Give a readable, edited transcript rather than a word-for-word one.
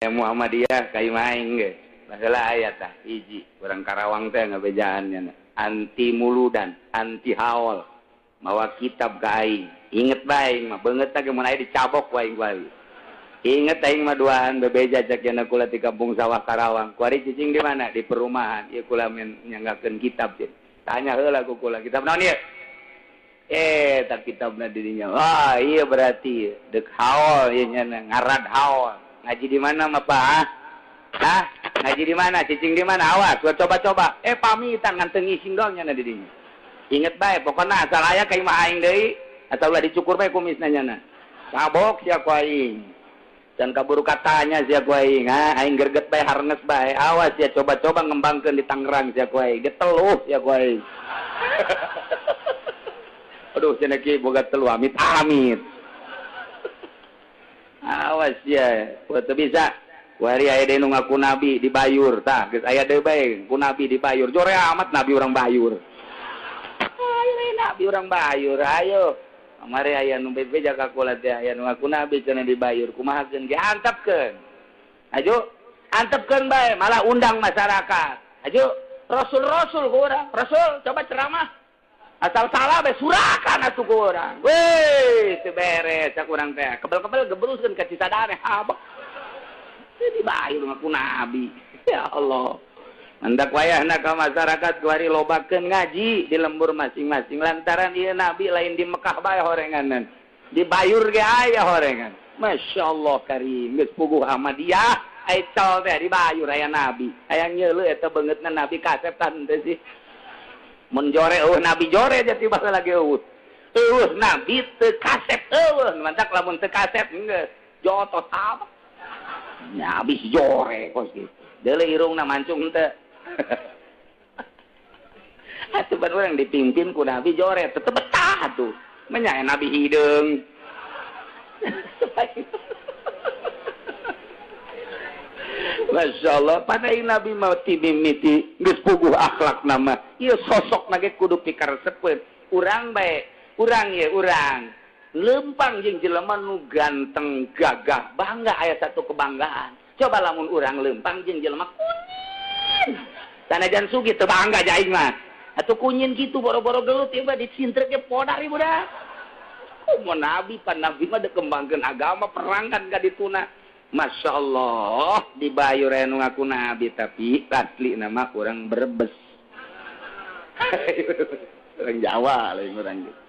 Muhammadiyah ka imah aing ge. Masalah aya tah hiji urang Karawang teh ngabejaan nya anti muludan, anti haul. Mawa kitab ka aing. Inget bae aing mah beungeut ge mun aya dicabok ku aing kuari. Inget aing mah duaan bebeja cek cenah kula di kampung sawah Karawang. Kuari cicing di mana? Di perumahan. Ieu kula nyanggakeun kitab cek. Tanya heula ku kula, kitab naon ieu? Tak kitabna di dinya. Wah, iya berarti dek haul ieu nya ngarad haul. Ngaji di mana mah Pak? Hah? Ngaji di mana? Cicing di mana? Awas, gua coba-coba. Pamitan ngan teu ngising doang nya di dinya. Inget bae pokona asal aya ka imah aing deui atau ulah dicukur bae kumisna nya. Cabok sia ku aing. Dan kaburu katanya sia ku aing, ha? Aing gerget bae harnes bae. Awas sia coba-coba ngembangkeun di Tangerang sia ku aing. Geteluh sia ku aing. Aduh, cenah kieu boga telu amit-amit. Awas ya, teu bisa. Wari aya deui nu ngaku nabi di Bayur, tah geus aya deui bae ku nabi di Bayur. Jore amat nabi urang Bayur. Ayo nabi urang Bayur, ayo. Kamari aya nu bebeja ka kula teh aya nu ngaku nabi cenah di Bayur. Kumahakeun ge antepkeun. Ayo antepkeun bae, malah undang masyarakat. Ayo rasul-rasul ku urang. Rasul coba ceramah. Asal salah bae surakan atuh ku urang. Weh, teu beres cak urang teh. Kebel-kebel gebruskeun ka Cisadane habek. Di Bayur ngaku nabi. Ya Allah. Mandak wayahna ka masyarakat kuari lobakeun ngaji di lembur masing-masing lantaran ieu nabi lain di Mekah bae horenganan. Di Bayur ge aya horengan. Masya Allah karim geus puguh Ahmadiyah ai cal teh di Bayur aya nabi. Hayang nyeuleuh eta beungeutna nabi kasep tah henteu sih. Mun jore eueuh nabi jore jadi baheula lagi eueuh. Eueuh nabi teu kasep eueuh mantak lamun teu kasep geus jotos apa. Nabi si jore kos gitu. Deuleu irungna mancung henteu. Atuh ban urang dipimpin ku nabi jore tetep betah atuh. Menya nabi hideung. Masya Allah, pada nabi mau timimiti geus puguh akhlak nama. Ieu sosok nage kudu pikaresepeun. Urang bae, urang ye urang. Lempang jeung jelema nu ganteng gagah, bangga aya satu kebanggaan. Coba lamun urang lempang jeung jelema kunyin. Sanajan sugih teu bangga jaing mah. Atuh kunyin kitu boro-boro gelut ieu mah dicintrek ge podar ieu budak. Kumaha nabi pan nabi mah dikembangkeun agama perang kan ka dituna. Masya Allah, di Bayur aya nu ngaku nabi tapi asli nama urang Brebes. Urang Jawa lain urang gitu.